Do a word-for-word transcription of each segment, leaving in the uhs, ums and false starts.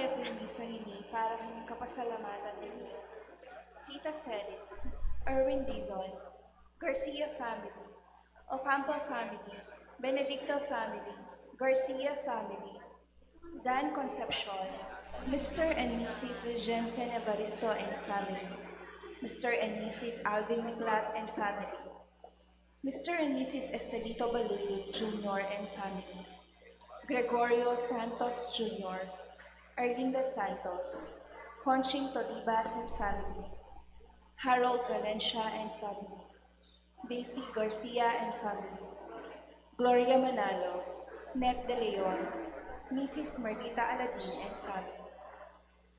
Ito ing misa ini para king kapasalamatan da Sita Celis, Erwin Dizon, Garcia family, Ocampo family, Benedicto family, Garcia family, Dan Concepcion, Mister and Missus Jensen Evaristo and family, Mister and Missus Alvin Miclat and family, Mister and Missus Estelito Baluyo Junior and family, Gregorio Santos Junior, Erlinda Santos, Conching Tolibas and family, Harold Valencia and family, Daisy Garcia and family, Gloria Manalo, Net De Leon, Missus Marlita Aladin and family.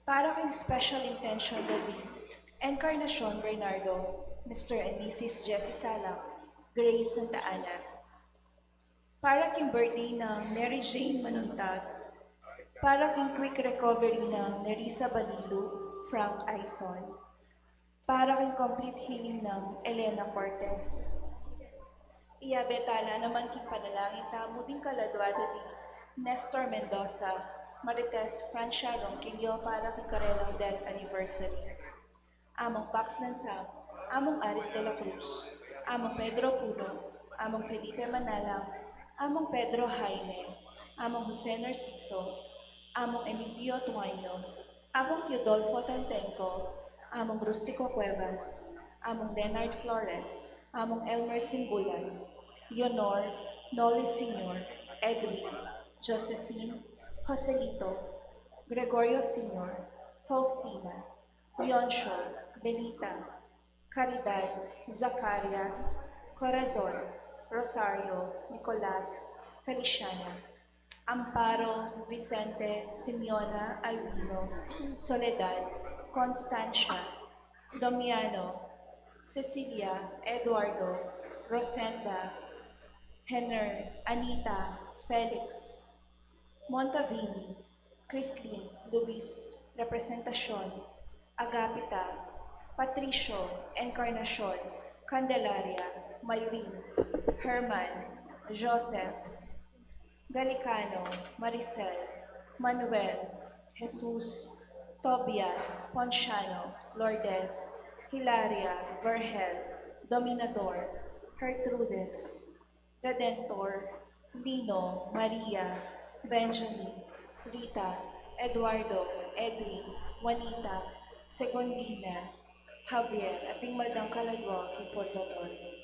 Para king special intention da Encarnacion Bernardo, Mister and Missus Jessie Salang, Grace Santa Ana. Para king birthday nang Mary Jane Manuntag. Para king quick recovery nang Nerissa Balilu, Frank Aison. Para king complete healing nang Elena Cortez. Iyabe tala naman king panalangin tamu ding kaladua da di Nestor Mendoza, Marites Francia Ronquillo para king karelang death anniversary. Among Pax Lansang, Among Aris de la Cruz, Among Pedro Puno, Among Felipe Manalang, Among Pedro Jaime, Among Jose Narciso, Among Emilio Tuaino, Among Teodolfo Tantenco, Among Rustico Cuevas, Among Leonard Flores, Among Elmer Simbulan, Leonor, Noli Senior, Edwin, Josephine, Joselito, Gregorio Senior, Faustina, Leoncio, Benita, Caridad, Zacarias, Corazon, Rosario, Nicolas, Feliciana, Amparo, Vicente, Simeona, Albino, Soledad, Constancia, Domiano, Cecilia, Eduardo, Rosenda, Henner, Anita, Felix, Montavini, Chrislyn, Luis, Representacion, Agapita, Patricio, Encarnacion, Candelaria, Myrin, Herman, Joseph, Galicano, Maricel, Manuel, Jesus, Tobias, Ponciano, Lourdes, Hilaria, Vergel, Dominador, Gertrudes, Redentor, Lino, Maria, Benjamin, Rita, Eduardo, Edwin, Juanita, Segundina, Javier, at ding mal dang kaladua king purgatoryo.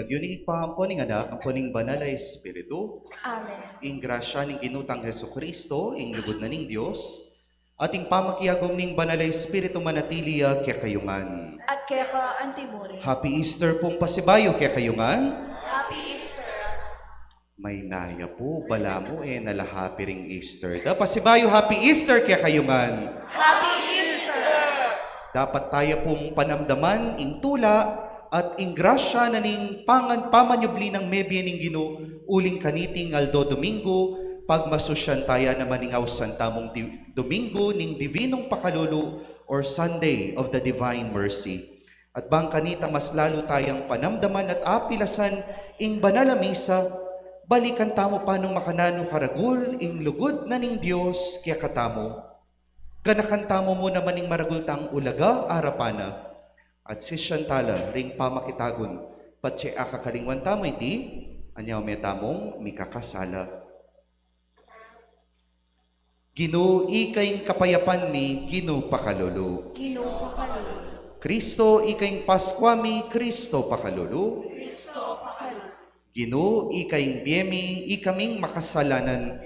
Yu ning Ibpa, ampon ning Anak, ampon ning Banal a Espiritu. Amen. Ing grasya ning Ginu tang Jesucristo, ing lugud na ning Dios, at ing pamakiagum ning Banal a Espiritu manatili ya kekayu ngan. At keka antimurin. Happy Easter pung pasibayu kekayu ngan. Happy Easter. Maynaya pu, balamu e na la happy ring Easter da. Pasibayu, Happy Easter kekayu ngan. Happy Easter! Dapat taya pung panamdaman ing tula at ing grasya na ning pangan-, pamanyubli nang mebie ning Ginu uling kaniting aldo Domingo, pagmasusyan taya naman ing ausan tamung di-, Domingo ning Divinong Pakalulu or Sunday of the Divine Mercy. At bang kanita mas lalu tayang panamdaman at apilasan ing banal a misa, balikan tamu pa nung makananu karagul ing lugud na ning Dios kekatamu. Ganakan tamu mu naman ing maragul tang ulaga arapan na, at sisian tala ring pamakitagun, patse akakalingwan tamu iti, anya me tamung mikakasala. Ginu, ika ing kapayapan mi, Ginu pakalulu. Ginu pakalulu. Kristo, ika ing Paskwa mi, Kristo pakalulu. Kristo pakalulu. Ginu, ika ing bie mi, ikaming makasalanan,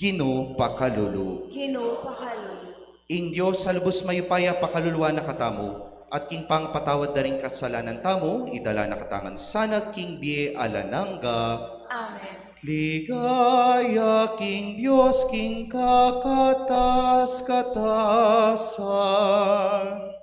Ginu pakalulu. Ginu pakalulu. Ing Dios a lubus mayupaya pakaluluan na katamu, at king pangapatawad da ring kasalanan tamu, idala na katamu ngan sana king bie alang angga. Amen. Ligaya king Dios king kakatas-katasan.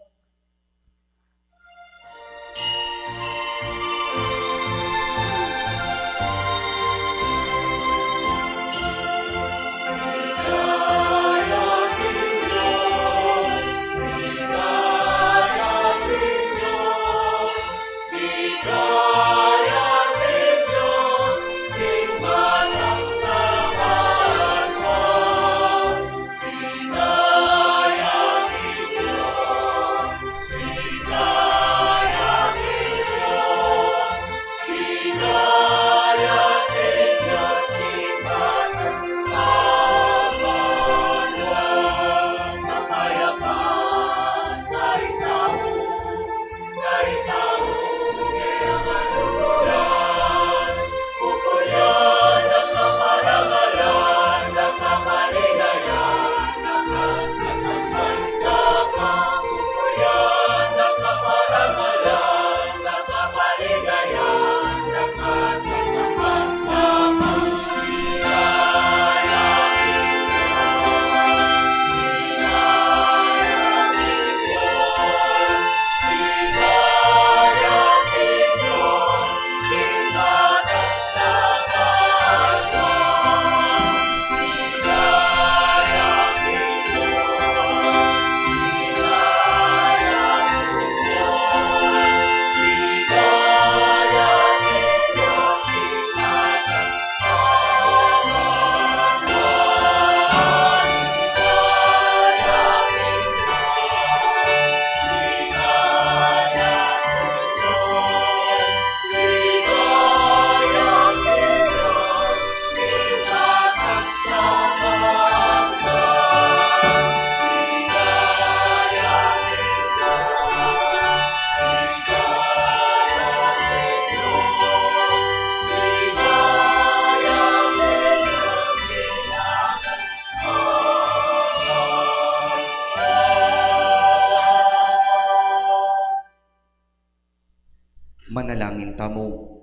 Manalangin tamu.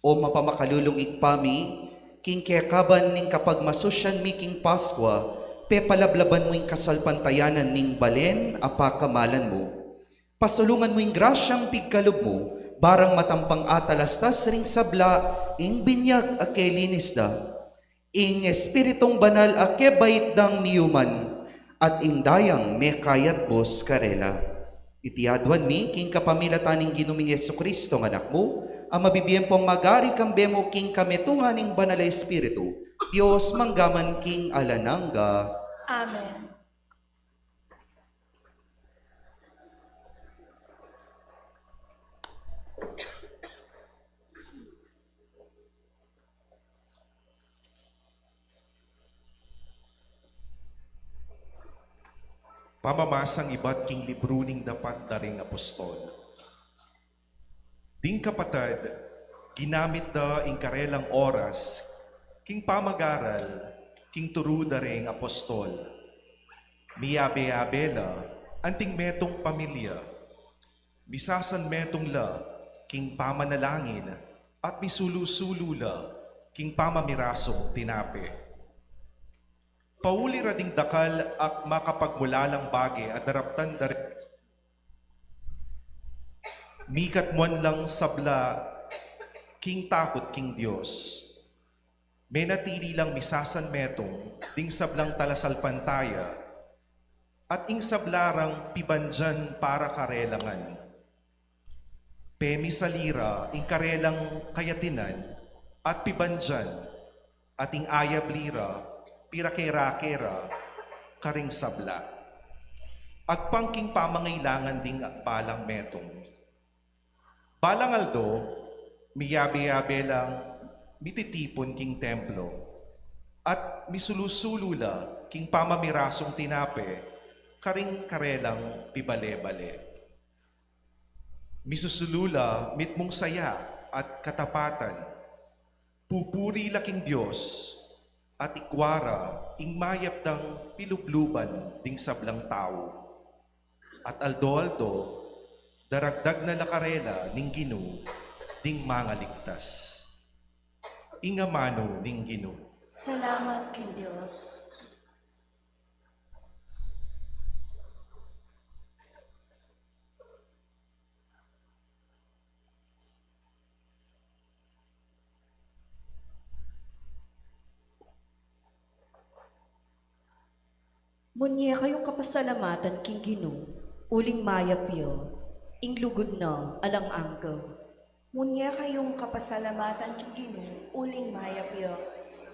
O mapamakalulung Ibpa mi, king kekaban ning kapagmasusyan mi king Paskwa, pepalablaban mu ing kasalpantayanan ning balen a pakamalan mu. Pasulungan mu ing grasyang pigkalub mu, barang matampang atalastas ring sabla ing binyag a kelinis da. Ing Espiritung Banal a kebait dang miyuman, at ing dayang mekayatbus karela. Iti aduan mi king kapamilatan ning Ginu ming Jesucristo a Anak mu, a mabibie ampong magari kambe mu king kametungan ning Banal a Espiritu, Dios mangga man king alang angga. Amen. Pamamasang ibat king libru ning Dapat da ring Apostol. Ding kapatad, ginamit da ing karelang oras king pamagaral king turu da ring apostol. Miyabe-yabe la anting metung pamilya. Misasanmetung la king pamanalangin at misulu-sulu la king pamamirasung tinape. Pauli ra ding dakal at makapagmulalang bage a daraptan da ri, mikatmuan lang sabla king takut king Dios. Menatili lang misasanmetung ding sablang talasalpantaya at ing sabla rang pibandian para karela ngan. Pemisali ra ing karelang kayatinan at pibandian, at ing ayabli ra pirake-rake ra karing sabla. Agpang king pamangailangan ding balang metung. Balang aldo, miyabe-yabe lang mititipun king templo, at misulu-sulu la king pamamirasung tinape karing karelang pibale-bale. Misusulu la mitmung saya at katapatan. Pupuri la king Dios, at ikwa ra ing mayap dang pilubluban ding sablang tau. At aldo-aldo, daragdag na la karela ning Ginu ding mangaligtas. Ing amanu ning Ginu. Salamat king Dios. Munye kayung kapasalamatan king Ginu, uling mayap ya, ing lugud na alang angga. Munye kayung kapasalamatan king Ginu, uling mayap ya,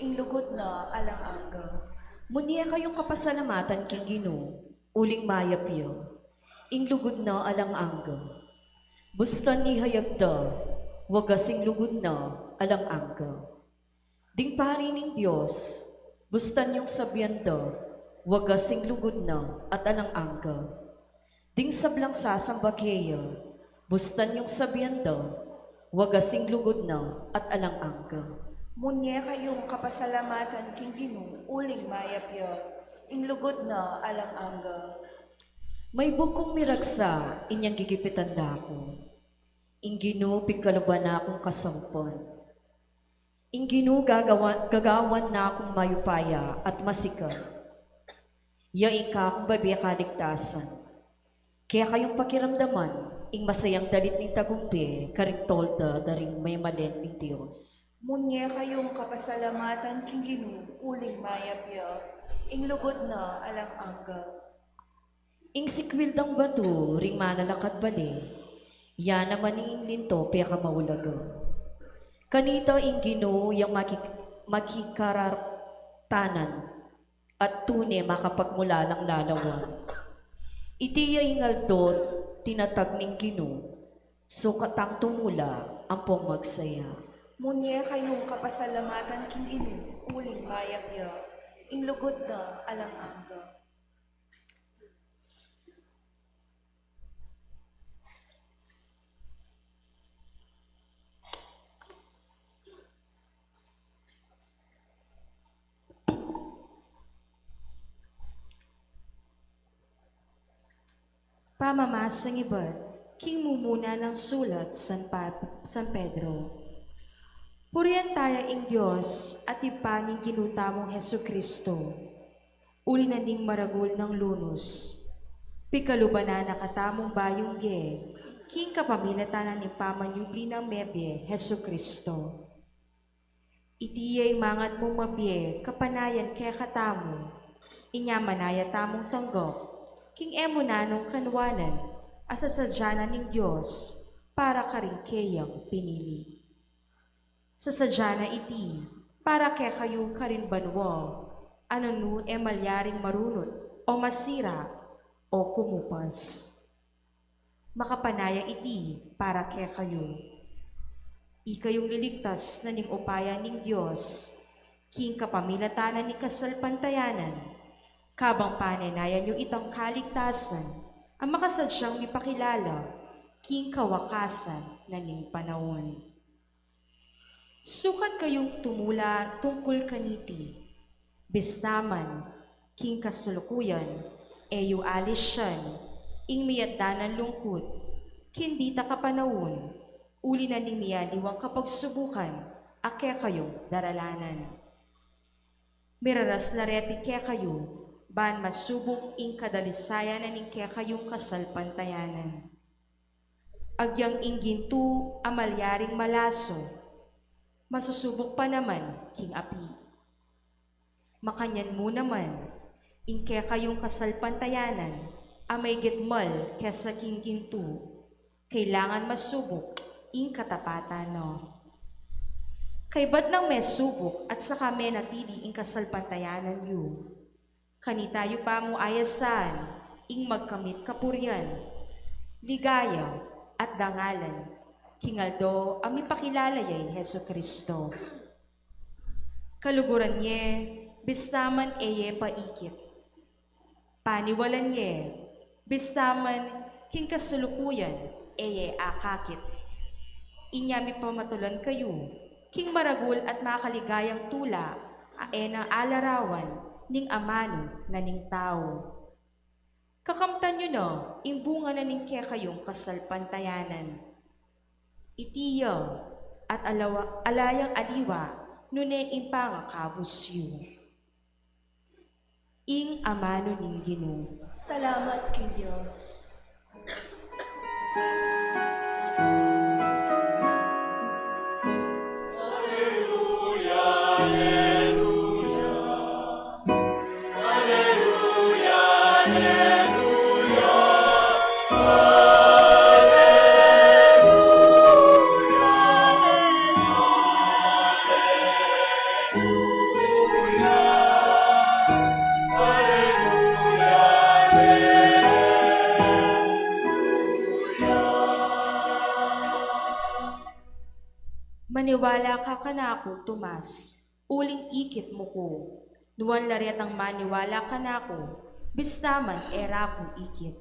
ing lugud na alang angga. Munye kayung kapasalamatan king Ginu, uling mayap ya, ing lugud na alang angga. Bustan ihayag da, wagas ing lugud na alang angga. Ding pari ning Dios, bustan yung sabian da, wagas ing lugud na at alang angga. Ding sablang sasamba keya, bustan yung sabian da, wagas ing lugud na at alang angga. Munye kayung kapasalamatan king Ginu, uling mayap ya, ing lugud na alang angga. Maybug kung miragsa inyang gigipitan da ku. Ing Ginu pigkaluban na kung kasaupan. Ing Ginu gagawan, gagawan na kung mayupaya at masikat. Ya ing kakung bebie kaligtasan. Kekayung pakiramdaman ing masayang dalit ning tagumpe karing tolda da ring memalen ning Dios. Munye kayung kapasalamatan king Ginu, uling mayap ya, ing lugud na alang angga. Ing sikwil dang batu ring manalakad bale, ya naman ing linto pekamaulaga. Kanita ing Ginu yang maki-, makikarartanan at tune makapagmulalang lalawan. Iti ya ing aldo tinatag ning Ginu, sukat tang tumula ampong magsaya. Munye kayung kapasalamatan king Ginu, uling mayap ya, ing lugud na alang angga. Pamamasang ibat king mumuna nang sulat San Pa-, San Pedro. Purian taya ing Dios at Ibpa ning Ginu tamung Jesucristo. Uli na ning maragul nang lunus, pigkaluban na na katamung bayung bie, king kapamilatan na ning pamanyubli nang mebie, Jesucristo. Iti ya ing mangan mung mabie kapanayan kekatamu, inya manaya tamung tanggap king e mu nanung kanwanan a sasadya na ning Dios para karing keyang pinili. Sasadya na iti para kekayu karin banua a nanu e malyaring marunut o masira o kumupas. Makapanaya iti para kekayu. Ikayung liligtas na ning upaya ning Dios king kapamilatan na ning kasalpantayanan, kabang pananayan yu itang kaligtasan a makasadyang mipakilala king kawakasan na ning panaun. Sukat kayung tumula tungkul kaniti, bista man king kasalukuyan, e yu alisyan ing miyatda nang lungkut king ditak a panaun, uli na ning miyaliwang kapagsubukan a kekayung daralanan. Miraras la reti kekayu, ban masubuk ing kadalisayan na ning kekayung kasalpantayanan. Agyang ing gintu a malyaring malaso, masusubuk pa naman king api. Makanyan mu naman, ing kekayung kasalpantayanan a maigit mal kesa king gintu, kailangan masubuk ing katapatan na. Kaybat nang mesubuk at saka menatili ing kasalpantayanan yu, kanita yu pa mu ayasan ing magkamit kapurian, ligaya, at dangalan king aldo a mipakilala ye i Jesucristo. Kaluguran ye, bista man e ye pa ikit. Paniwalan ye, bista man king kasalukuyan e ye akakit. Inya mipamatulan kayu king maragul at makaligayang tula a e na alarawan ning amanu na ning tau. Kakamtan yu na ing bunga na ning kekayung kasalpantayanan. Iti ya at alawa, ala yang aliwa nune ing pangakabus yu. Ing amanu ning Ginu. Salamat king Dios. Maniwala ka kanaku, Tomas, uling ikit mu ku. Nuan la retang maniwala kanaku, bista man e ra ku ikit.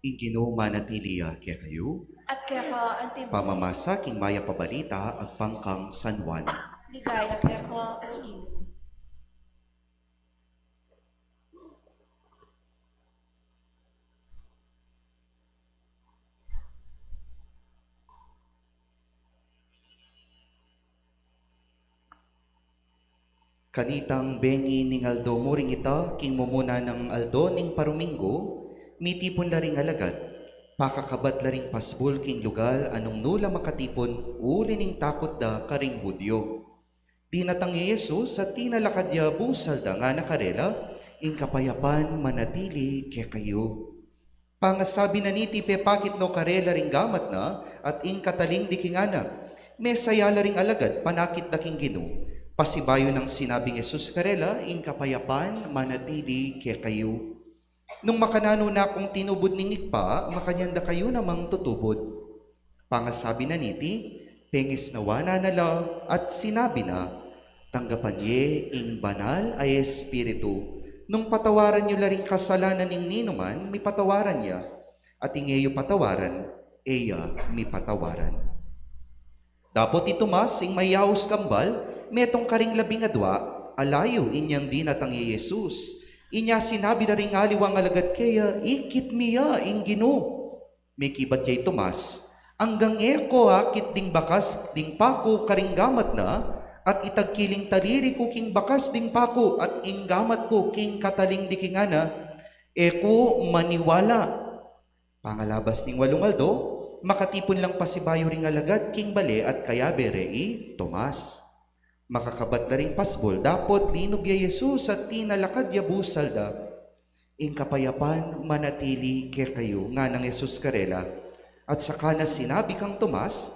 Ing Ginu manatili ya kekayu. At keka anti. Pamamasa king mayap a balita agpang kang San Juan. Ligaya keka, O Ginu. Kanitang bengi ning aldo mu ring ita, king mumuna nang aldo ning paruminggu, mitipun la ring alagad, pakakabat la ring pasbul king lugal a nung nu la makatipun uli ning takut da karing Judio. Dinatang ya i Jesus at tinalakad ya busal da, ngana karela, "Ing kapayapan manatili kekayu." Pangasabi na niti, pepakit no karela ring gamat na, at ing kataling di king ngana. Mesaya la ring alagad, panakit da king Ginu. Pasibayu nang sinabing Jesus karela, "Ing kapayapan manatili kekayu." Nung makananu na kung tinubud ning Ibpa, makanyan da kayu namang tutubud. Pangasabi na niti, pengisnawan na la at sinabi na, "Tanggapan ye ing Banal a Espiritu. Nung patawaran yu la ring kasalanan ning ninuman, mipatawaran ya. At ing e yu patawaran, e ya mipatawaran." Dapot i Tomas, ing mayaus kambal, metung karing labing adua, alayu inyang dinatang i Jesus. Inya sinabi da ring aliwang alagad keya, "Ikit mi ya ing Ginu." Mekibat ya i Tomas, "Anggang e ko akit ding bakas ding paku karing gamat na, at itagki ling taliri ku king bakas ding paku at ing gamat ku king kataling di king ngana, e ku maniwala." Pangalabas ning walung aldo, makatipun lang pasibayu ring alagad king bale at kayabe re i Tomas. Makakabat da ring pasbul, dapot linub ya i Jesus at tinalakad ya busal da. Ing kapayapan manatili kekayu, nganang Jesus karela. At saka na sinabi kang Tomas,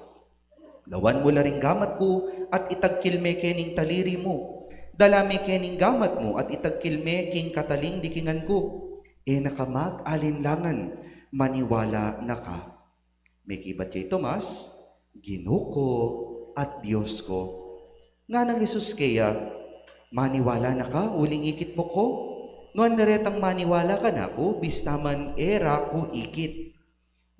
lawan mu la ring gamat ku at itagkil me kening taliri mu. Dala me kening gamat mu at itagkil me king kataling dikingan ku. E na ka mag-alinlangan, maniwala na ka. Mekibat ya i Tomas, Ginu ku at Dios ku. Nganang Jesus keya, maniwala na ka uling ikit mu ku? Nuan na retang maniwala kanaku, bista man e ra ku ikit?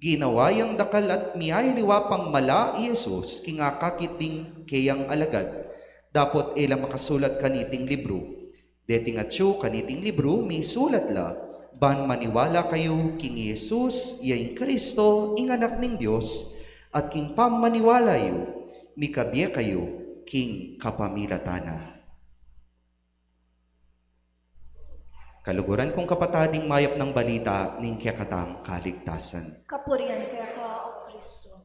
Ginawa yang dakal at miyayaliwa pang mala i Jesus king akakit ding keyang alagad, dapot e la makasulat kaniting libru. Deting atyu kaniting libru, misulat la, ban maniwala kayu king i Jesus ya ing Kristo, ing Anak ning Dios, at king pamaniwala yu, mikabie kayu king kapamilatan na. Kaluguran kung kapatad, ing mayap nang balita ning kekatang kaligtasan. Kapurian keka, O Kristo.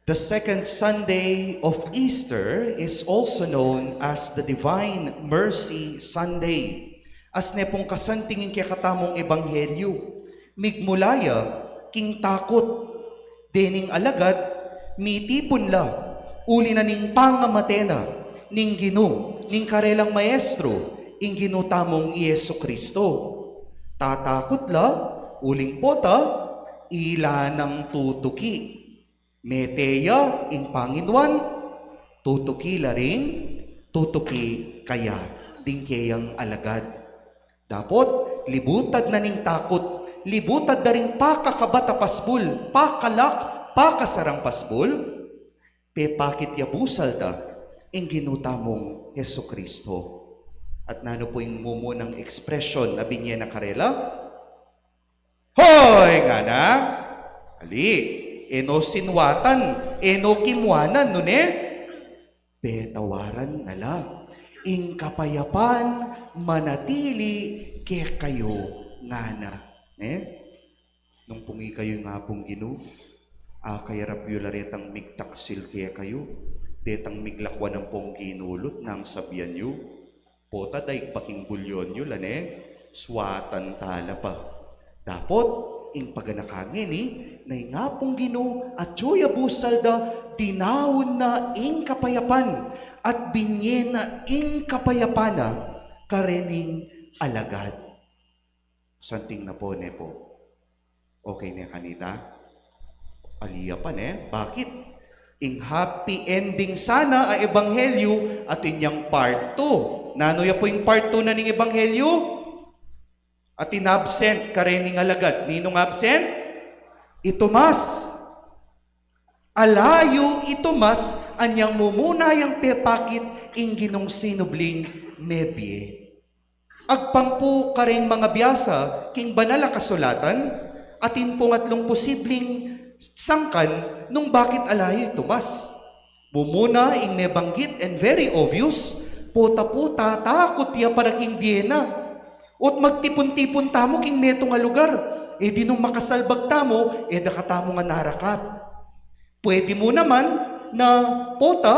The second Sunday of Easter is also known as the Divine Mercy Sunday. As ne pung kasanting ing kekatamung ebanghelyu, migmula ya king takut. Dening alagad, mitipun la, uli na ning pangamate na ning Ginu, ning karelang maestro, ing Ginu tamung i Jesu Kristo. Tatakut la, uling pota, ila nang tutuki. Mete ya ing panginuan, tutuki la ring, tutuki kaya ding keyang alagad. Dapot, libutad na ning takut, libutad da ring pakakabat a pasbul, pakalak, pakasarang pasbul, pepakit ya busal da ing Ginu tamung Jesu Kristo. At nanu pu ing mumunang ekspresyon a binye na karela? Hoy! Ngana, ali, e no sinwatan, e no kimuanan, nune? Petawaran na la. Ing kapayapan manatili kekayu, ngana. Ne? Nung pung ikayu ing Apung Ginu, akayarap yu la retang migtaksil kekayu, detang miglakwan ampong ginulut nang sabian yu. Pota daig pa king bulyon yu la ne, swatan tala pa. Dapot, ing paganakan ngeni, na ing Apung Ginu, atyu ya busal da, dinaun na ing kapayapan, at binye na ing kapayapan na, karening alagad. Santing na po, ne po? Okay ne kanita? Ali ya pa, ne? Bakit? Ing happy ending sana a ebanghelyu, atin yang part two. Nanu ya pu ing part two na ning ebanghelyu? Atin absent, karening alagad. Ninung absent? I Tomas. Alayu i Tomas, anyang mumuna yang pepakit ing Ginung sinubling mebie. Agpang pu karing mangabiasa king Banal a Kasulatan, atin pung atlung posibling sangkan nung bakit alayu i Tomas. Mumuna ing mebanggit and very obvious, pota pu tatakut ya para king bie na. O't magtipun-tipun tamu king metung a lugar, e di nung makasalbag tamu, e da katamu ngan arakat. Pwede mu naman na pota,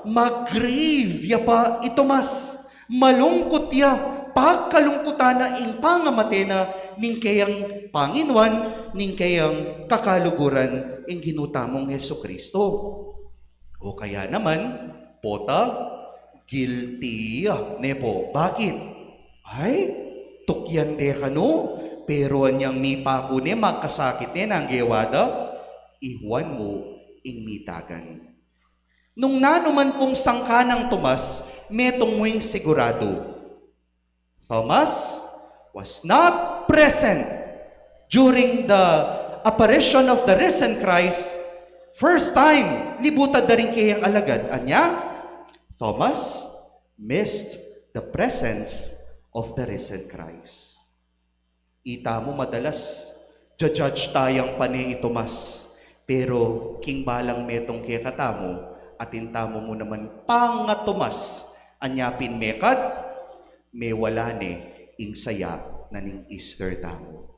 mag-grieve ya pa i Tomas. Malungkut ya, pagkalungkutan na ing pangamate na ning keyang panginuan, ning keyang kakaluguran, ing Ginu tamung Jesu Kristo. O kaya naman, pota, guilty ya, ne po? Bakit? Ay, tukyan de kanu, pero anyang mipaku ne, magkasakit ne, nanu ing gewa da? Ihuan mu ing mitagan. Nung nanu man pung sangkan nang Tomas, metung mu ing siguradu. Thomas was not present during the apparition of the risen Christ. First time, libutad da ring keyang alagad. Anya, Thomas missed the presence of the risen Christ. Ita mu madalas, ja-judge tayang pane i Tomas. Pero king balang metung kekatamu, atin tamu mu naman panga-Tomas, anya pin mekad, mewala ne ing saya na ning Easter tamu.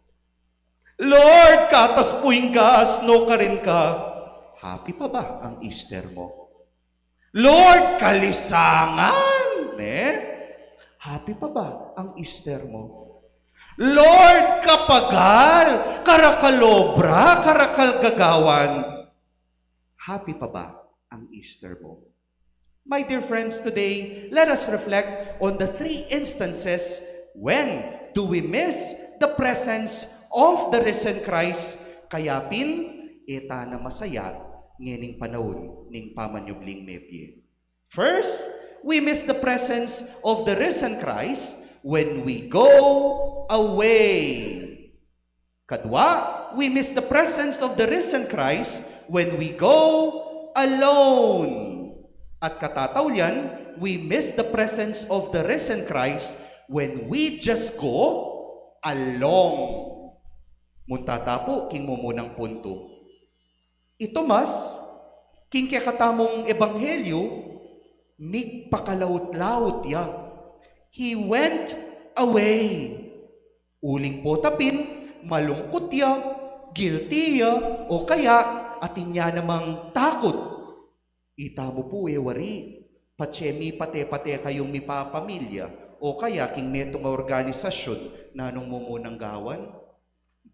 Lord, katas pu ing gas, nukarin ka. Happy pa ba ang Easter mo? Lord, kalisangan, ne? Happy pa ba ang Easter mo? Lord, kapagal, karakal obra, karakal gagawan. Happy pa ba ang Easter mo? My dear friends, today, let us reflect on the three instances when do we miss the presence of the risen Christ, kaya pin e ta na masaya ngening panaun ning pamanyubling mebie. First, we miss the presence of the risen Christ when we go away. Kadwa, we miss the presence of the risen Christ when we go alone. At katataulian, we miss the presence of the risen Christ when we just go along. Munta ta pu king mumunang puntu. I Tomas, king kekatamung ebanghelyu, migpakalaut-laut ya. He went away. Uling pota pin, malungkut ya, guilty ya, o kaya atin ya namang takut. Itamu pu e wari, patse mipate-pate kayung mipapamilya, o kaya king metung a organisasyun, nanung mumunang gawan?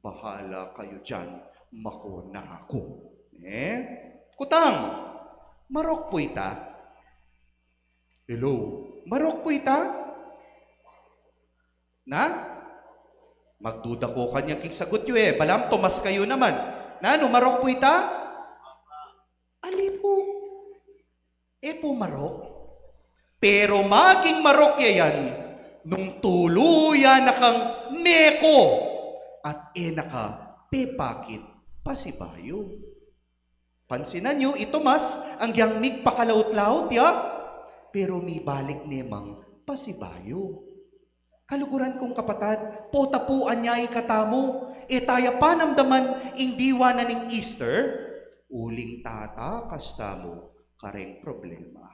Bahala kayu diyan, mako na aku. E? Kutang, marok pu ita? Hello? Marok pu ita? Na? Magduda ko kanyan king sagut yu e. Balam Tomas kayu naman. Nanu, marok pu ita? Ali pu. E pu marok. Pero maging marok ya yan nung tuluyan na kang meko at e na ka pepakit pasibayu. Pansinan yu, i Tomas, agyang migpakalaut-laut ya, pero mibalik ne mang pasibayu. Kaluguran kung kapatad, pota pu anya ikatamu, e ta ya panamdaman ing diwa na ning Easter, uling tatakas tamu kareng problema.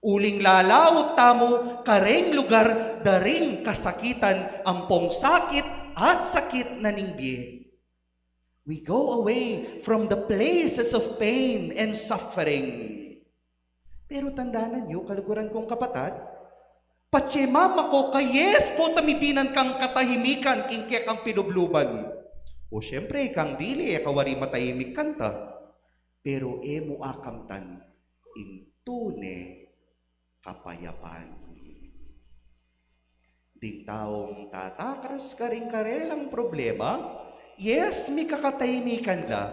Uling lalaut tamu kareng lugar da ring kasakitan ampong sakit at sakit na ning bie. We go away from the places of pain and suffering. Pero tandanan yu, kaluguran kung kapatad, patse mamako ka, yes, pota mitinan kang katahimikan king kekang pilubluban. O siyempre, kang dili, e ka wari matahimik kanta. Pero e mu akamtan ing tune kapayapan. Ding taung tatakas karing karelang problema, yes, mikakatahimikan la,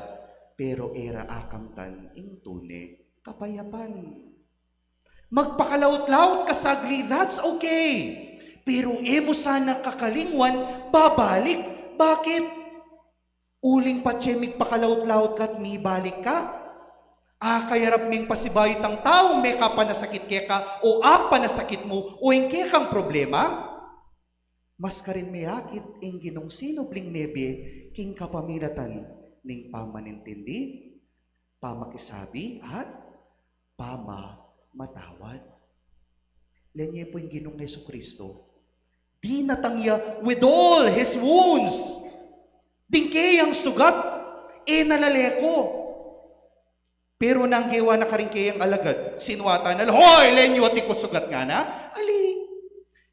pero e ra akamtan ing tune kapayapan. Magpakalaut-laut ka saglit, that's okay. Pero e mu sana kakalingwan, babalik. Bakit? Uling patse migpakalaut-laut ka't mibalik ka. Akayarap ming pasibayu itang taung mekapanasakit keka o apanasakit mu o ing kekang problema. Mas karin meyakit ing Ginung sinubling mebie king kapamilatan ning pamanintindi, pamakisabi at pamamatawad. Lenye pu ing Ginung Jesucristo, dinatang ya with all his wounds. Ding keyang sugat, e na la leko. Pero nung gewa na karing keyang alagad, sinuatan na la, "Hoy, lenyu, atin kung sugat," ngana. Ali,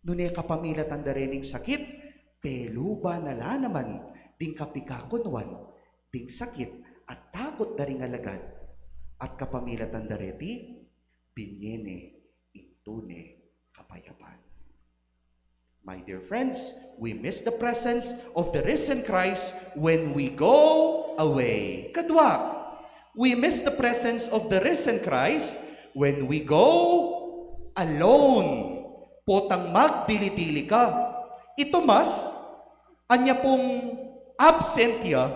nune kapamilatan da rening sakit, peluban na la naman ding kapikakunuan ding sakit at takut da ring alagad, at kapamilatan da reti, binye ne ing tune kapayapan. My dear friends, we miss the presence of the risen Christ when we go away. Kadwa, we miss the presence of the risen Christ when we go alone. Potang magdili-dili ka. I Tomas, anya pung absent ya,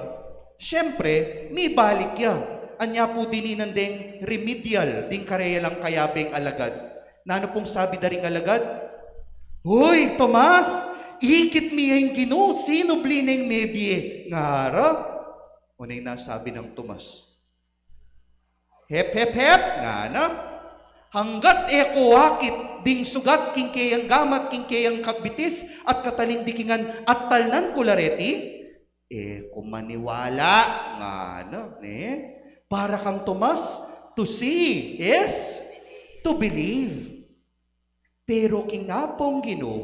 siyempre, mibalik ya. Anya pu dininan deng remedial ding karelang kayabeng alagad. Nanu pung sabi da ring alagad? "Hoy, Tomas, ikit mi ya ing Ginu, sinubli neng mebie," ngara. O neng nasabi nang Tomas, "Hep, hep, hep," ngana. "Anggat e ku akit ding sugat king keyang gamat, king keyang kabitis at katalingdikingan, at talnan ku la reti, e ku maniwala," ngana, ne? Para kang Tomas, to see is to believe. Pero king Apung Ginu,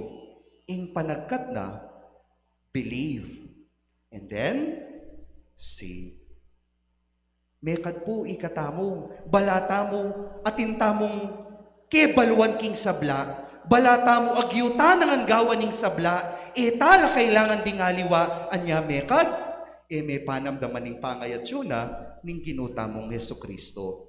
ing panagkat na, believe, and then see. Mekad pu ikatamu, bala tamu, atin tamung kebaluan king sabla, bala tamu agyutan ngan gawan ing sabla, e tala kailangan ding aliwa, anya mekad, e me panamdaman ing pangayatsu na ning Ginu tamung Jesucristo.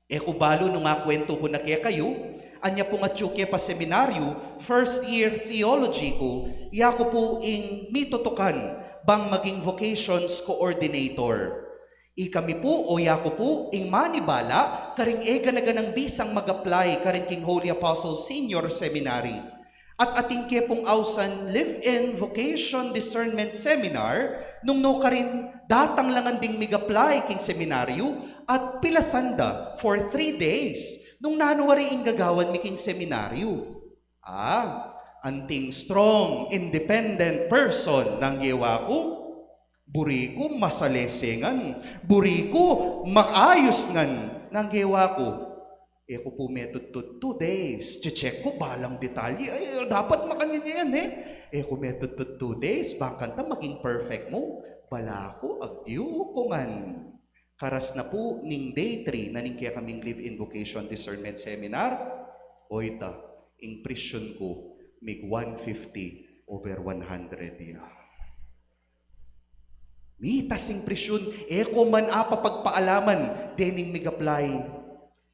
E ku balu nung akwentu ku na kekayu, anya pung atyu ke pa seminaryu, first year theology ku, yaku pu ing mitutukan bang maging vocations coordinator. Ikami pu o yaku pu ing manibala karing e gana-ganang bisang mag-apply karin king Holy Apostles Senior Seminary. At atin ke pung ausan live-in vocation discernment seminar, nung nukarin datang la ngan ding mig-apply king seminaryu at pilasan da for three days nung nanu wari ing gagawan mi king seminaryu. Ah, anting strong, independent person nang gewa ku. Buri ku masalese ngan, buri ku maayus ngan nang gewa ku. E ku pu metudtud two days, che-check ku balang detalye. Ay, dapat makanyan ya yan e. E ku metudtud two days, bang kanita maging perfect mu. Bala ku, agyu ku ngan. Karas na pu ning day three na ning kekaming live-in vocation discernment seminar, oyta, ing presyun ku mig one fifty over one hundred ya. Mitas ing presyun, e ku man apapagpaalaman dening mig-apply.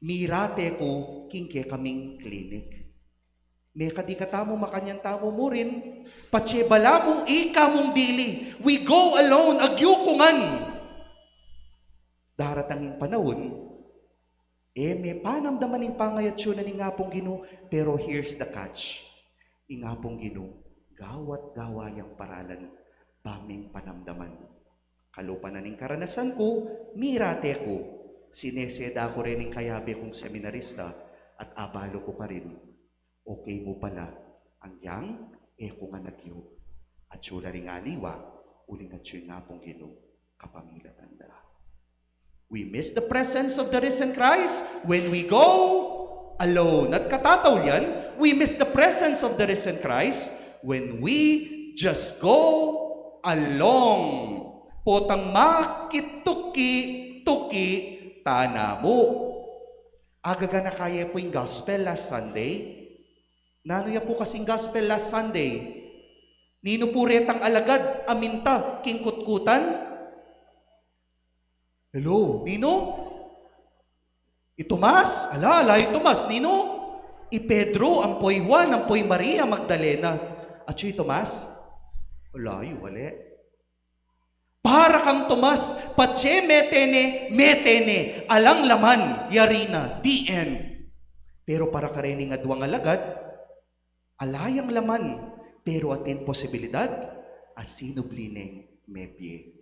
Mirate ku king kekaming clinic. Mekad ikatamu, makanyan tamu murin. Patse bala mu, ika mung dili. We go alone, agyu ku ngan. Daratang ing panaun, e me panamdaman ing pangayatsu na ning Apung Ginu, pero here's the catch. Ing Apung Ginu, gawa't gawa yang paralan, ba ming panamdaman. Kalupa na ning karanasan ku, mirate ku, sineseda ku rin ing kayabe kung seminarista, at abalu ku karin, okay mu pala, angyang e ku ngan agyu. Atyu la ring aliwa, uling atyu ing Apung Ginu kapamilatan da. We miss the presence of the risen Christ when we go alone. At katataulian, we miss the presence of the risen Christ when we just go along. Potang makituki-tuki tana mu. Agaganaka ye pu ing gospel last Sunday. Nanu ya pu kasing gospel last Sunday? Ninu pu retang alagad a minta king kutkutan? Hello, ninu? I Tomas? Ala, ala i Tomas. Ninu? I Pedro, ampo i Juan, ampo i Maria Magdalena. Atyu i Tomas? Ala, yu, wale. Para kang Tomas, patse mete ne, mete ne, alang laman, yari na, the end. Pero para karening aduang alagad, ala yang laman, pero atin posibilidad a sinubli neng mebie.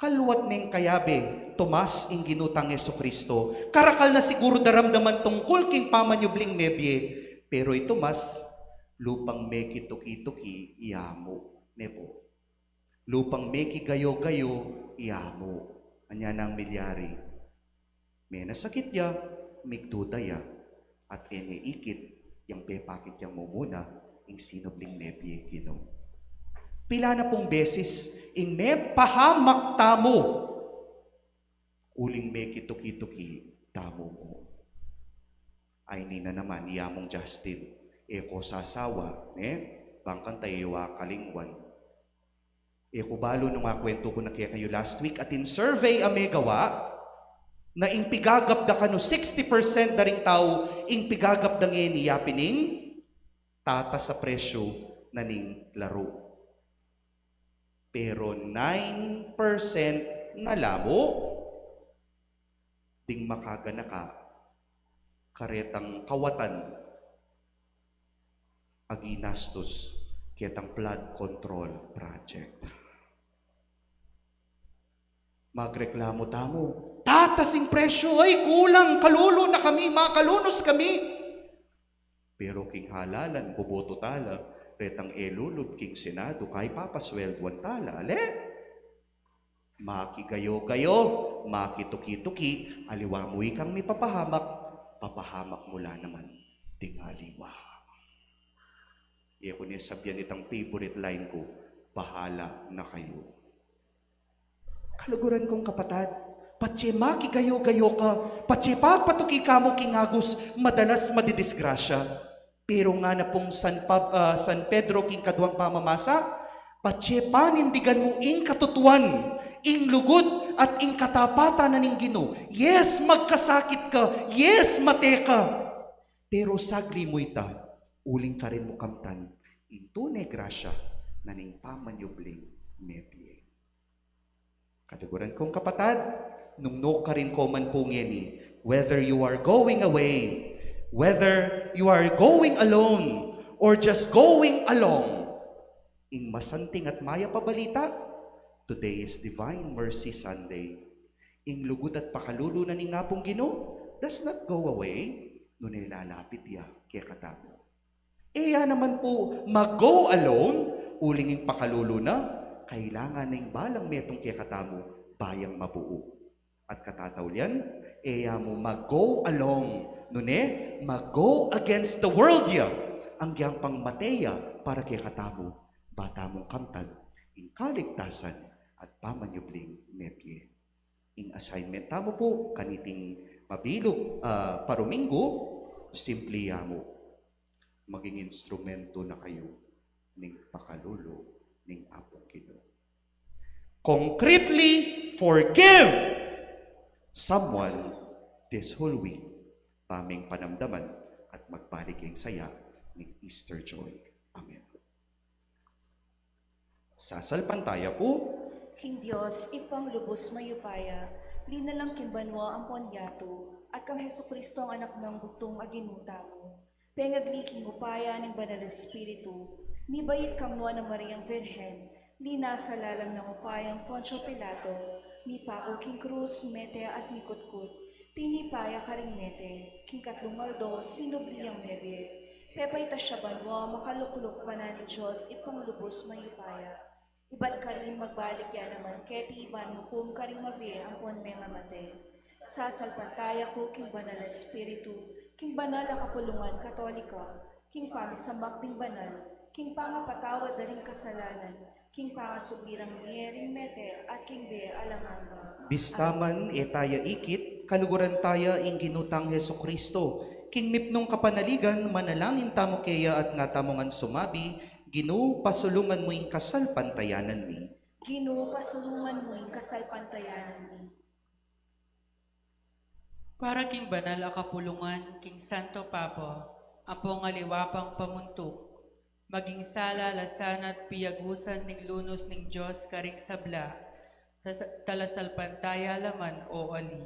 Kaluat neng kayabe, Tomas, ing Ginu tang Jesucristo, karakal na siguru daramdaman tungkul king pamanyubling mebie, pero i Tomas, lupang mekituki-tuki, yamu, ne pu. Lupang mekigayo-gayo, yamu. Anya nang milyari? Menasakit ya, migduda ya, at e ne ikit yang pepakit yang mumuna ing sinubling mebie, Ginu. Pila na pung beses ing mepahamak tamu, uling mekituki-tuki tamu mu. Ay, nina naman, i Among Justin, e ko sasawa, ne? Bang kanita e wa kalingwan. E ku balu nung akwentu ku na kekayu last week, atin survey a megawa, na ing pigagap da kanu sixty percent da ring tau, ing pigagap da ngeni ya pin ing tatas a presyu na ning laru. Pero nine percent na la mu ding makaganaka karetang kawatan a ginastus ketang flood control project. Magreklamu tamu, tatas ing presyu, ay, kulang, kalulu na kami, makalunus kami. Pero king halalan, boboto tala retang e lulub king Senado, kay papaswelduan tala, ale? Makigayo-gayo, makituki-tuki, aliwa mu ikang mipapahamak, papahamak mu la naman ding aliwa. E ku ne sabian itang favorite line ku, "Bahala na kayu." Kaluguran kung kapatad, patse makigayo-gayo ka, patse pagpatuki ka mu king agus, madalas madidisgrasya. Pero ngana pung San Pab-, ah, San Pedro king kaduang pamamasa, patse panindigan mu ing katutuan, ing lugud at ing katapatan na ning Ginu. Yes, magkasakit ka. Yes, mate ka. Pero sagli mu ita, uling karin mu kamtan ing tune grasya na ning pamanyubling mebie. Kaluguran kung kapatad, nung nu karin ko man pu ngeni, whether you are going away, whether you are going alone, or just going along, ing masanting at mayap a balita, today is Divine Mercy Sunday. Ing lugud at pakalulu na ning Apung Ginu does not go away, nune lalapit ya kekatamu. E ya naman pu mag-go alone, uling ing pakalulu na, kailangan na ing balang metung kekatamu ba yang mabuu. At katataulian, e ya mu mag-go along, nune mag-go against the world ya, anggiyang pang mate ya para kekatamu, ba tamung kamtan ing kaligtasan at pamanyubling mebie. Ing assignment tamu pu kaniting mabilug, ah, paruminggu, simple ya mu. Maging instrumento na kayu ning pakalulu ning Apung Ginu. Concretely forgive someone this whole week. Paming panamdaman at magbalik ing saya ning Easter joy. Amen. Sasalpantaya ku. King Dios, Ibpang lubus mayupaya, linalang king banua ampon yatu, at kang Jesucristo, ang Anak nang bugtung a Ginu tamu. Pengagli king upaya ning Banal Espiritu, mibait kang Nuan a Mariang Virgen, linasa lalam ning upayang Poncio Pilato, mipaku king krus, mete at mikutkut, tinipa ya karing mete, king katlung aldo, sinubli yang mebie, pepaitas ya banua, makalukluk panan ning Dios, Ibpang lubus mayupaya. Ibat karin magbalik ya naman keti ban mukum karing mabie ampon mengamate. Sasalpantaya ku king Banal a Espiritu, king banal a kapulungan Katolika, king pamisamak ding banal, king pangapatawad da ring kasalanan, king pangasubli rang mie ring mete, at king bie alang angga. Bista man e taya ikit, kaluguran taya ing Ginu tang Jesucristo, king mipnung kapanaligan, manalangin tamu keya at nga tamu ngan sumabi, Ginu, pasulungan mu ing kasalpantayanan mi. Ginu, pasulungan mu ing kasalpantayanan mi. Para king banal a kapulungan, king Santo Papa, ampong aliwa pang pamuntuk, maging sala la sana't piagusan ning lunus ning Dios karing sabla, tas-, talasalpantaya la man o ali.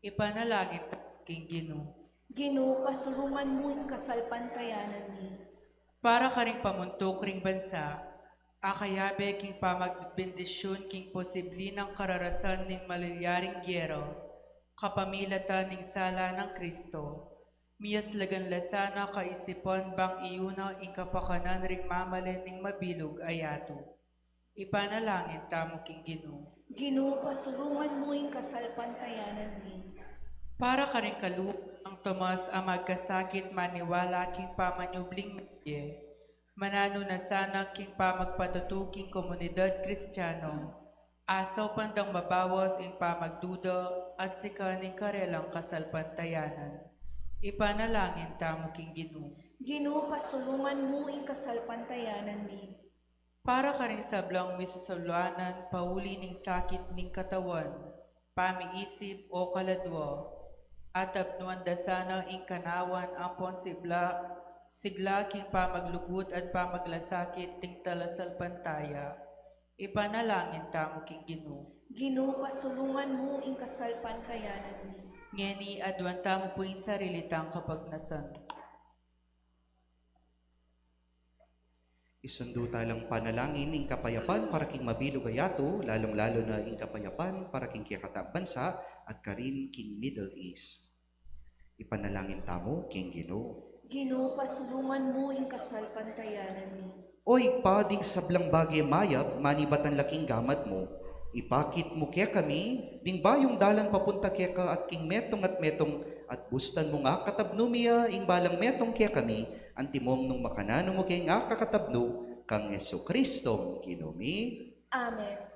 Ipanalangin ta king Ginu. Ginu, pasulungan mu ing kasalpantayanan mi. Para karing pamuntuk ring bansa, akayabe king pamagbendisyun king posibli nang kararasan ning malilyaring giyera, kapamilatan ning sala nang Kristo, miyaslagan la sana kaisipan bang iyuna ing kapakanan ring mamalen ning mabilug a yatu. Ipanalangin tamu king Ginu. Ginu, pasulungan mu ing kasalpantayanan mi. Para karing kalupa nang Tomas a magkasakit maniwala king pamanyubling mebie, mananu na sana king pamagpatutu king komunidad Kristiano, asaupan dang mabawas ing pamagduda at sikan ing karelang kasalpantayanan. Ipanalangin tamu king Ginu. Ginu, pasulungan mu ing kasalpantayanan mi. Para karing sablang misusulanan pauli ning sakit ning katawan, pamiisip o kaladua, atabnuan da sana ing kanawan ampon sibla, sigla king pamaglugud at pamaglasakit ding talasalpantaya. Ipanalangin tamu king Ginu. Ginu, pasulungan mu ing kasalpantayanan mi. Ngeni, aduan tamu pu ing sarili tang kapagnasan. Isundu ta lang panalangin ing kapayapan para king mabilug a yatu, lalung-lalu na ing kapayapan para king kekatang bansa at karin king Middle East. Ipanalangin tamu king Ginu. Ginu, pasulungan mu ing kasalpantayanan mi. O Ibpa, ding sablang bage mayap, manibatan la king gamat mu. Ipakit mu kekami ding bayung dalan papunta keka at king metung at metung, at bustan mung akatabnu mi ya ing balang metung kekami, Antimong nung makananu mu keng akakatabnu kang Jesucristo Ginu mi. Amen.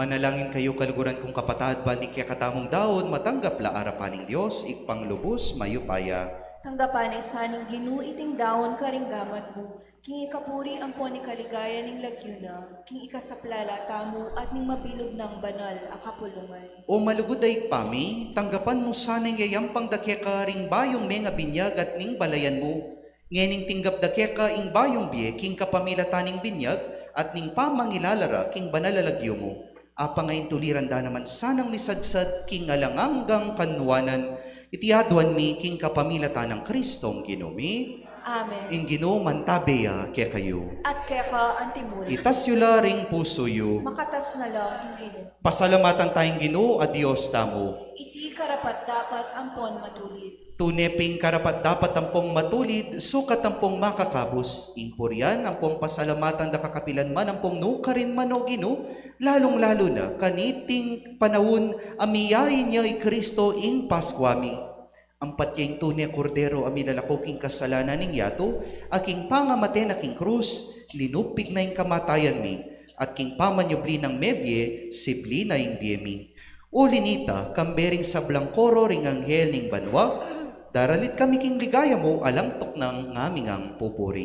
Manalangin kayu, kaluguran kung kapatad, ban ing kekatamung daun matanggap la arapan ning Dios, Ibpang lubus mayupaya. Tanggapan na sa ning Ginu iting daun karing gamat mu, king ikapuri ampon ikaligaya ning lagyu na, king ikasaplala tamu at ning mabilug nang banal a kapulungan. O malugud a Ibpa mi, tanggapan mu sana ing yayampang da keka ring bayung mengabinyag at ning balayan mu. Ngening tinggap da keka ing bayung bie king kapamilatan ning binyag at ning pamangilala ra king banal a lagyu mu. Apang a intuliran da naman sanang misadsad king alang anggang kanuanan, iti aduan mi king kapamilatan nang Kristong Ginu mi. Amen. Ing Ginu mantabe ya kekayu. At keka antimurin. Itas yu la ring pusu yu. Makatas na la king Ginu. Pasalamatan taya ing Ginu a Dios tamu. Iti karapat-dapat ampon matulid. Tune pin karapat-dapat ampong matulid, sukat ampong makakabus, ing purian ampong pasalamatan da kakapilan man ampong nukarin man, O Ginu, lalung-lalu na kaniting panaun a miyain ya i Kristo ing Paskua mi. Ampat ya ing tune Kordero a milalako king kasalanan ning yatu, a king pangamate na king krus, linupig na ing kamatayan mi, at king pamanyubli nang mebie, sibli na ing bie mi. Uli nita, kambe ring sablang koro ring anghel ning banua, daralit kami king ligaya mu, alang tuknang ngaming pupuri.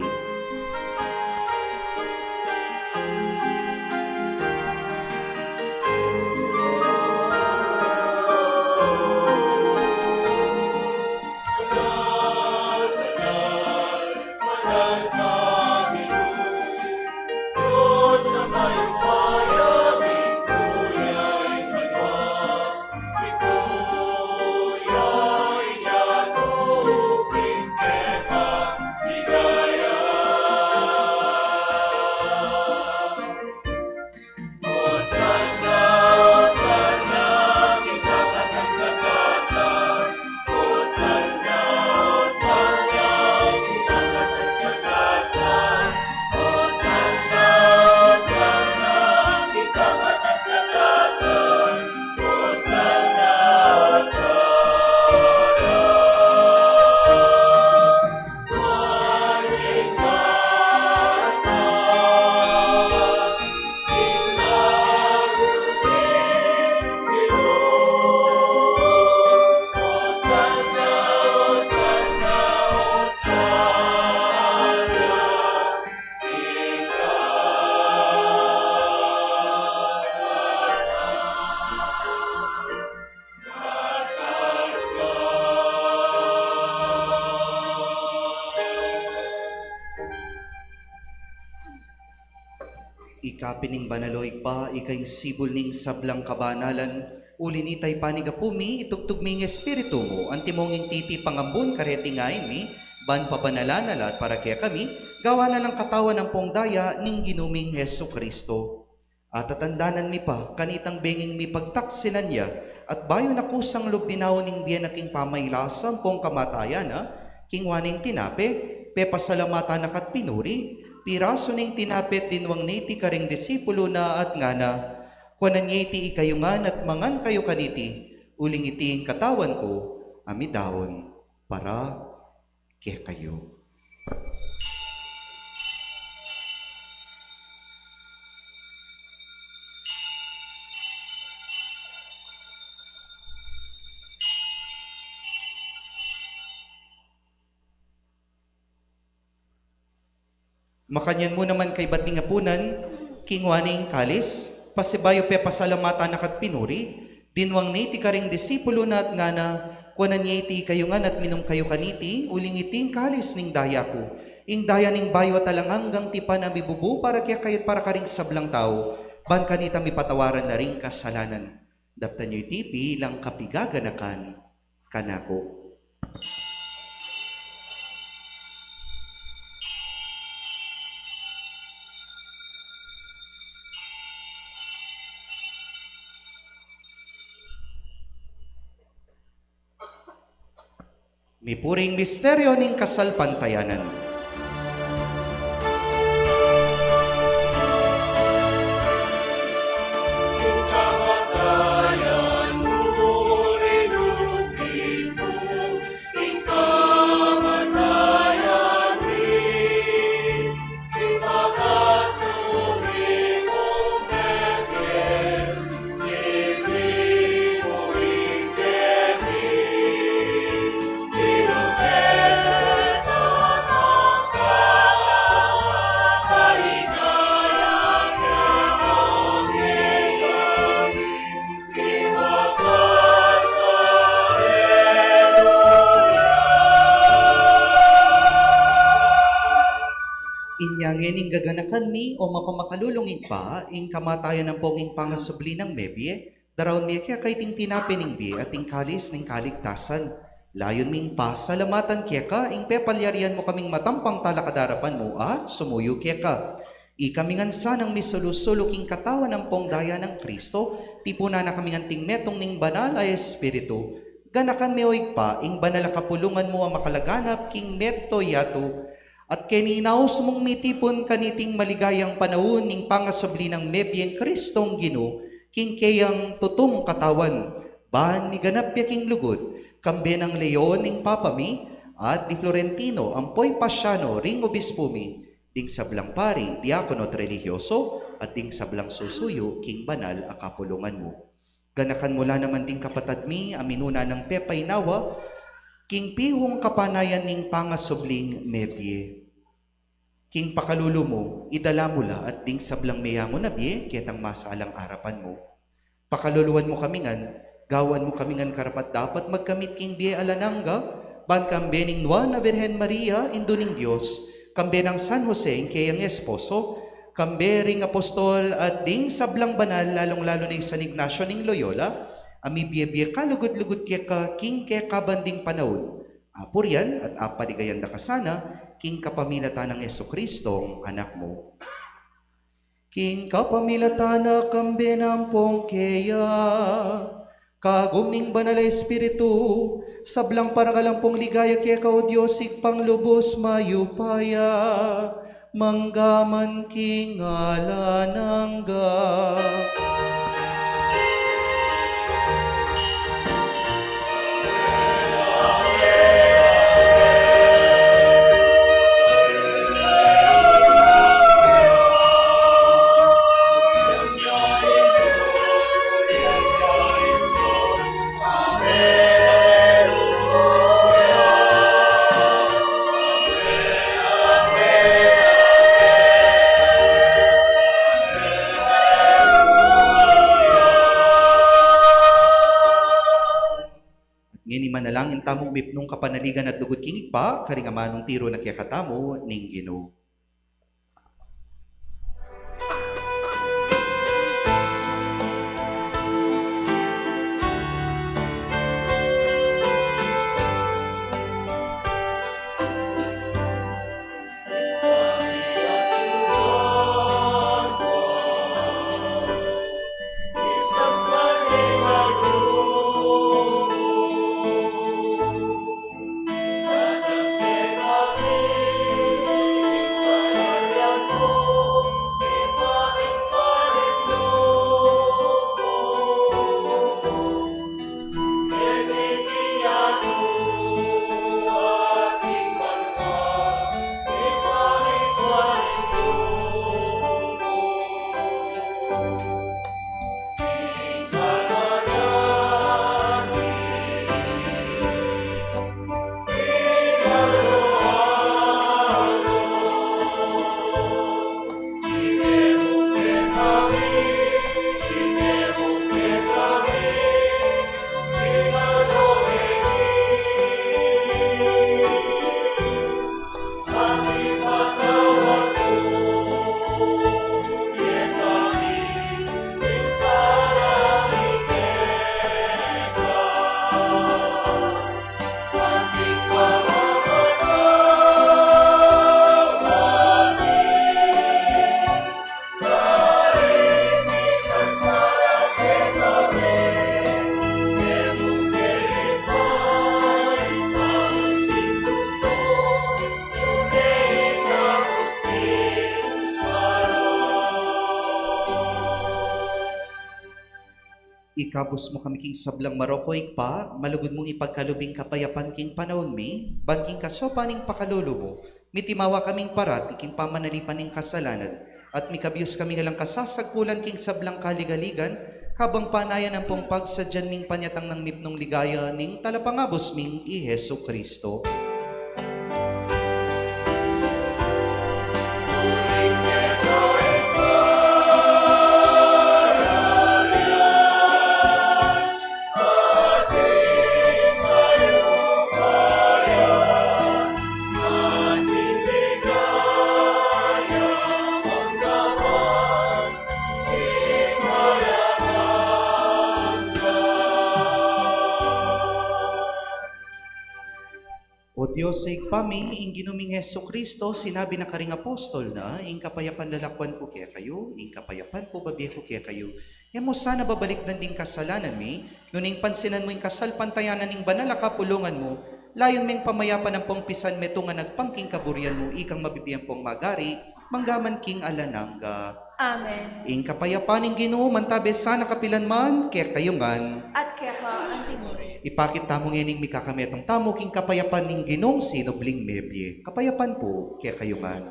Ika pin ing banal, O Ibpa, ika ing sibul ning sablang kabanalan, uli nita ipanyawad mi, itubud mi ing Espiritu mu, antimong ing titipang ambun kareting ain mi, ban pabanalan na la at para kekami, gawan na lang katawan ampong daya ning Ginu ming Jesucristo. At tatandanan mi pa, kanitang benging mipagtaksilan ya, at bayu na kusang lub dinaun ing bie na king pamailasa ampong kamatayan na, kingwa ne ing tinape, pepasalamatan na ka't pinuri, pirasu ne ing tinape at dinwang ne iti karing disipulu na at ngana, kuanan ye iti ikayu ngan at mangan kayu kaniti, uling iti ing katawan ku, a midaun para kekayu. Makanyan mu naman kaybat ning apunan, kingwa ne ing kalis, pasibayu pepasalamatan na ka't pinuri, dinwang ne iti karing disipulu na at ngana, kuanan ye iti ikayu ngan at minum kayu kaniti, uling iti ing kalis ning daya ku, ing daya ning bayu at alang anggang tipan a mibubu para kekayu at para karing sablang tau, ban kanita mipatawaran la ring kasalanan. Daptan yu iti bilang kapiganakan kanaku. Mipuri ing misteryo ning kasalpantayanan. Inya ngeni gaganakan mi, o mapamakalulung Ibpa, ing kamatayan ampong ing pangasubli nang mebie, daraun mi keka iting tinape ning bie at ing kalis ning kaligtasan. Layun ming pasalamatan keka ing pepalyarian mu kaming matampang talakad king arapan mu at sumuyu keka. Ikami ngan sanang misulu-sulu king katawan ampong daya nang Kristo, tipunan na kami ngan king metung ning Banal a Espiritu. Ganakan me, o Ibpa, ing banal a kapulungan mu a makalaganap king meto yatu, at keni inaus mung mitipun kaniting maligayang panaun ning pangasubli nang mebyeng Kristong Ginu, king keyang tutung katawan, ban miganap ya king lugud, kambe nang Leon ing Papa mi, at di Florentino ampo i Pasiano ring obispo mi, ding sablang pari, diakono at religyoso, at ding sablang susuyu king banal a kapulungan mu. Ganakan mu la naman ding kapatad mi a minuna nang pepainawa king pihung kapanayan ning pangasubling mebye. King pakalulu mu, idala mu la at ding sablang meyangu na bie ketang masalang arapan mu. Pakaluluan mu kami ngan, gawan mu kami ngan karapat-dapat magkamit king bie alang angga, ban kambe ning Nuan a Birhen Maria, Indu ning Dios, kambe nang San Jose, ing keyang esposo, kambe ring apostol at ding sablang banal, lalung-lalu na i San Ignacio ning Loyola, a mibie-bie kalugud-lugud keka king kekaban ding panaun. Apurian at apaligayan da ka sana, king kapamilatan nang Jesukristong Anak mu. King kapamilatan na, kambe na ampong keya, kagum ning Banal a Espiritu, sablang parangal ampong ligaya keka, o Dios, Ibpang lubus mayupaya, mangga man king alang angga. Ngeni manalangin tamung mipnung kapanaligan at lugud king Ibpa, karing amanung tiru na kekatamu ning Ginu. Ikabus mu kami king sablang marok, o Ibpa, malugud mung ipagkalub ing kapayapan king panaun mi, ban king kasaupan ning pakalulu mu, mitimawa kaming parati king pamanalipan ning kasalanan, at mikabyus kami ngan lang kasasagkulan king sablang kaligaligan, kabang panayan ampong pagsadyan ming panyatang nang mipnung ligaya ning Talapangabus ming i Jesucristo. Dios Ibpa mi, ing Ginu ming Jesucristo, sinabi na karing apostol na, ing kapayapan lalakwan ku kekayu, ing kapayapan ku babie ku kekayu. E mu sana babalikdan ding kasalanan mi, nune ing pansinan mu ing kasalpantayanan ning banal a kapulungan mu, layun meng pamayapan ampong pisan metung a nagpang king kaburian mu, ikang mabibie ampong magari, mangga man king alang angga. Amen. Ing kapayapan ning Ginu, mantabe sana kapilan man, kekayu ngan. At keka antimu rin. Ipakit tamu ngening mikakametung tamu, king kapayapan ning Ginung sinubling mebie. Kapayapan pu, kekayu ngan.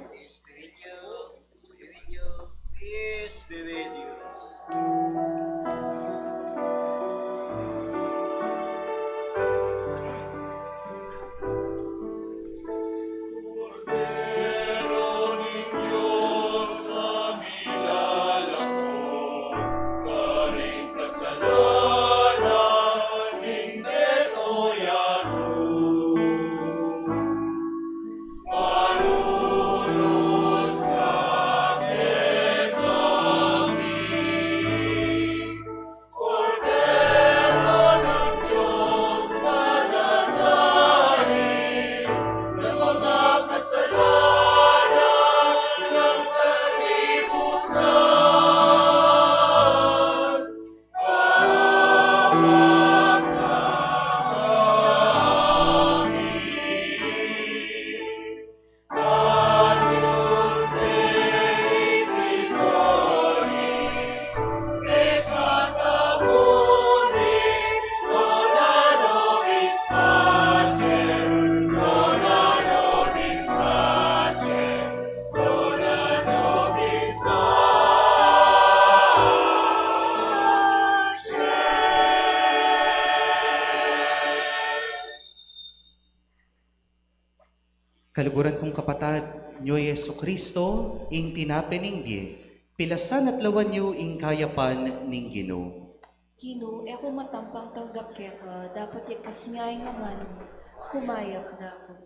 Kaluguran kung kapatad, nyo i Jesucristo, ing tinape ning bie, pilasan at lawan yu ing kayapan ning Ginu. Ginu, e ku matampang tanggap keka, dapot iktas mi ing ngan mu, kumayap na ku.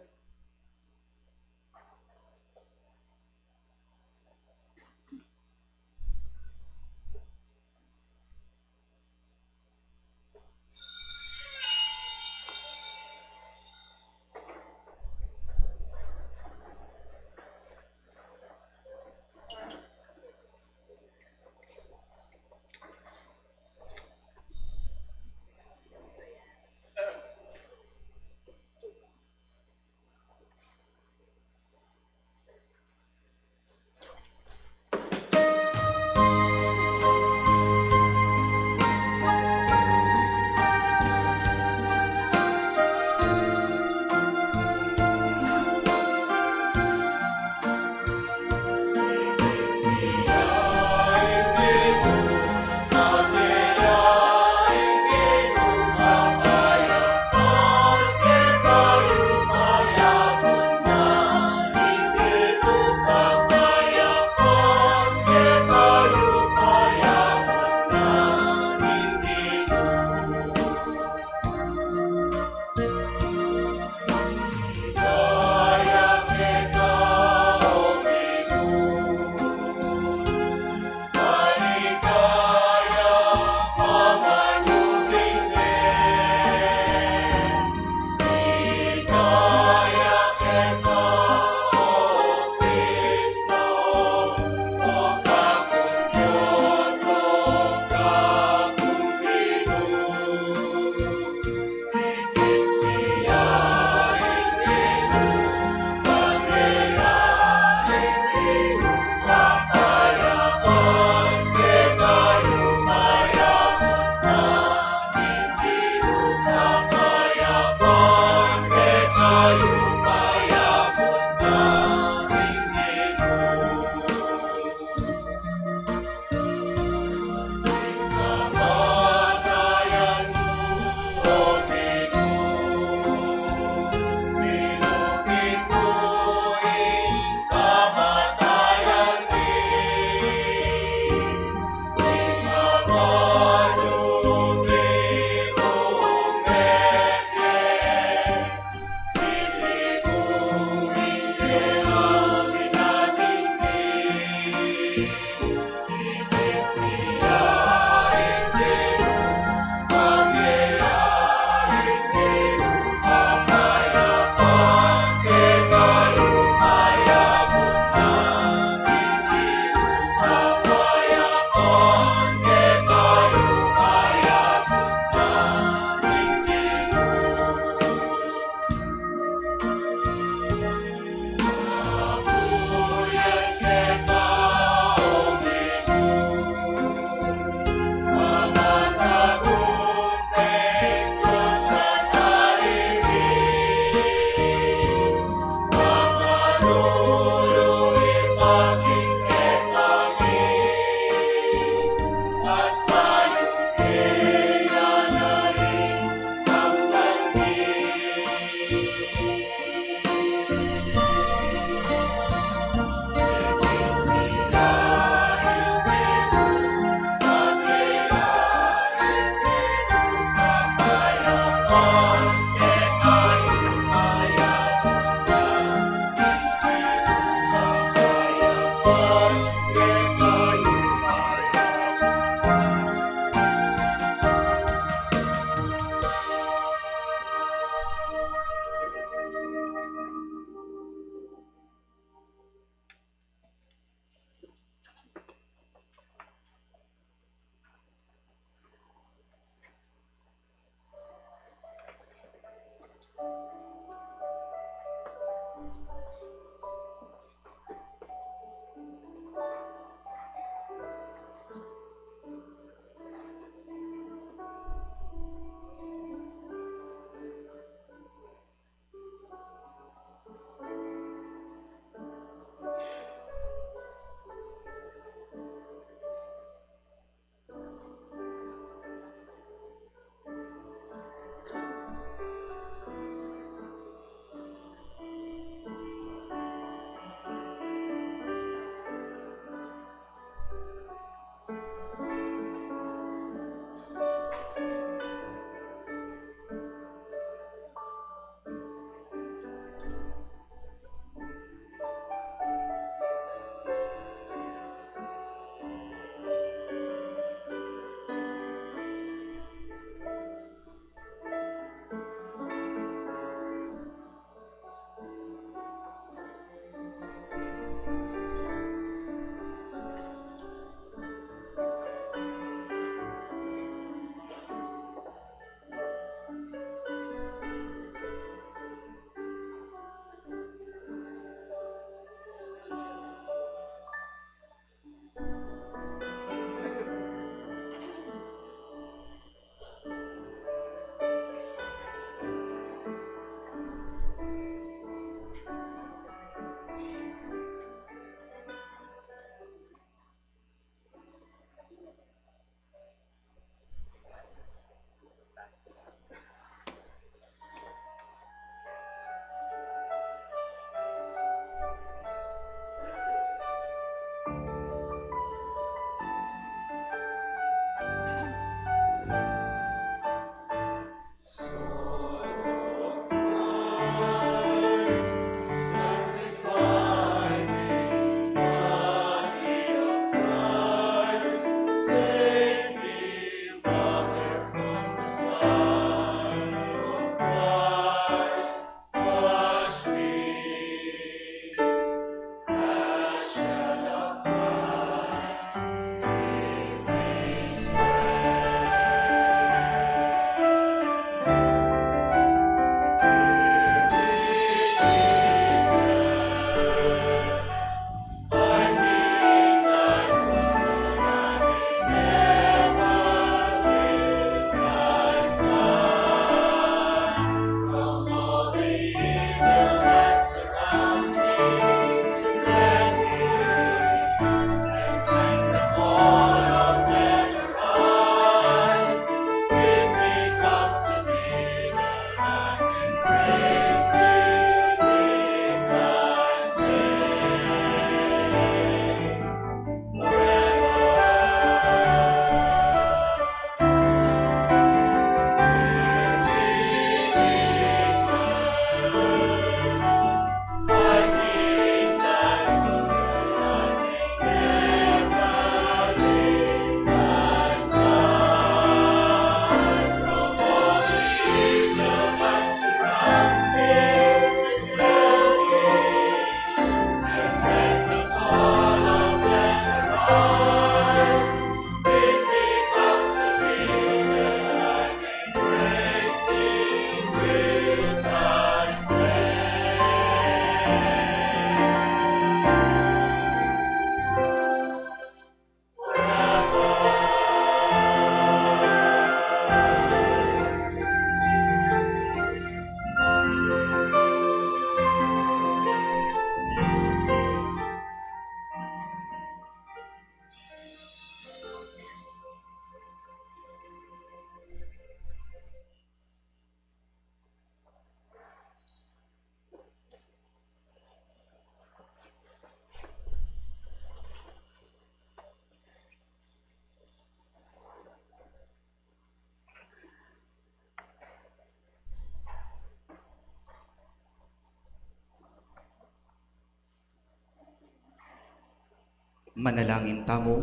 Manalangin tamu.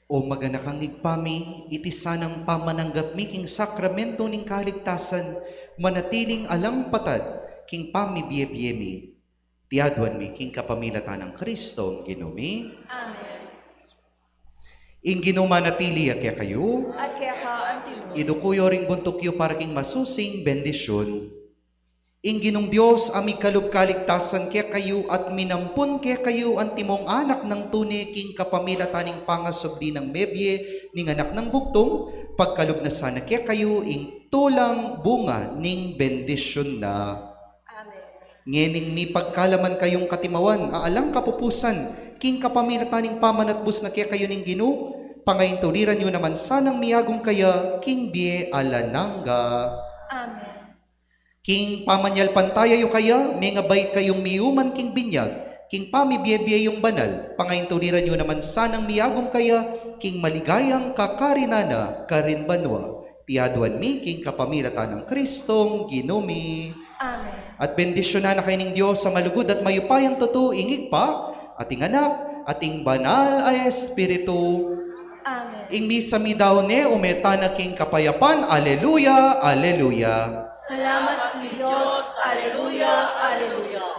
O maganakang Ibpa mi, iti sanang pamananggap mi king sakramento ning kaligtasan, manatiling alang patad king pamibie-bie mi. Iti aduan mi king kapamilatan nang Kristong Ginu mi. Amen. Ing Ginu manatili ya kekayu. At keka antimu. Iduku yu ring buntuk yu para king masusing bendisyun. Ing Ginung Dios a mikalub kaligtasan kekayu at minampun kekayu antimong anak nang tune king kapamilatan ning pangasubli nang mebie ning anak nang bugtung, pagkalub na sana kekayu ing tulang bunga ning bendisyun na. Amen. Ngening mipagkalaman kayung katimawan a alang kapupusan king kapamilatan ning pamanatbus na kekayu ning Ginu, pangaintuliran yu naman sanang miagum kaya king bie alang angga. Amen. King pamanyalpantaya yu kaya, mengabait kayung miuman king binyag, king pamibie-bie yung banal, pangaintuliran yu naman sanang miagum kaya king maligayang kakarinan na karin banua. Iti aduan mi king kapamilatan nang Kristong Ginu mi. Amen. At bendisyunan na kayu ning Dios a malugud at mayupayang tutu, ing Ibpa, at ing Anak, at ing Banal a Espiritu. Amen. Ing misa mi daun ne, ume tana king kapayapan. Aleluya, aleluya. Salamat king Dios. Aleluya, aleluya.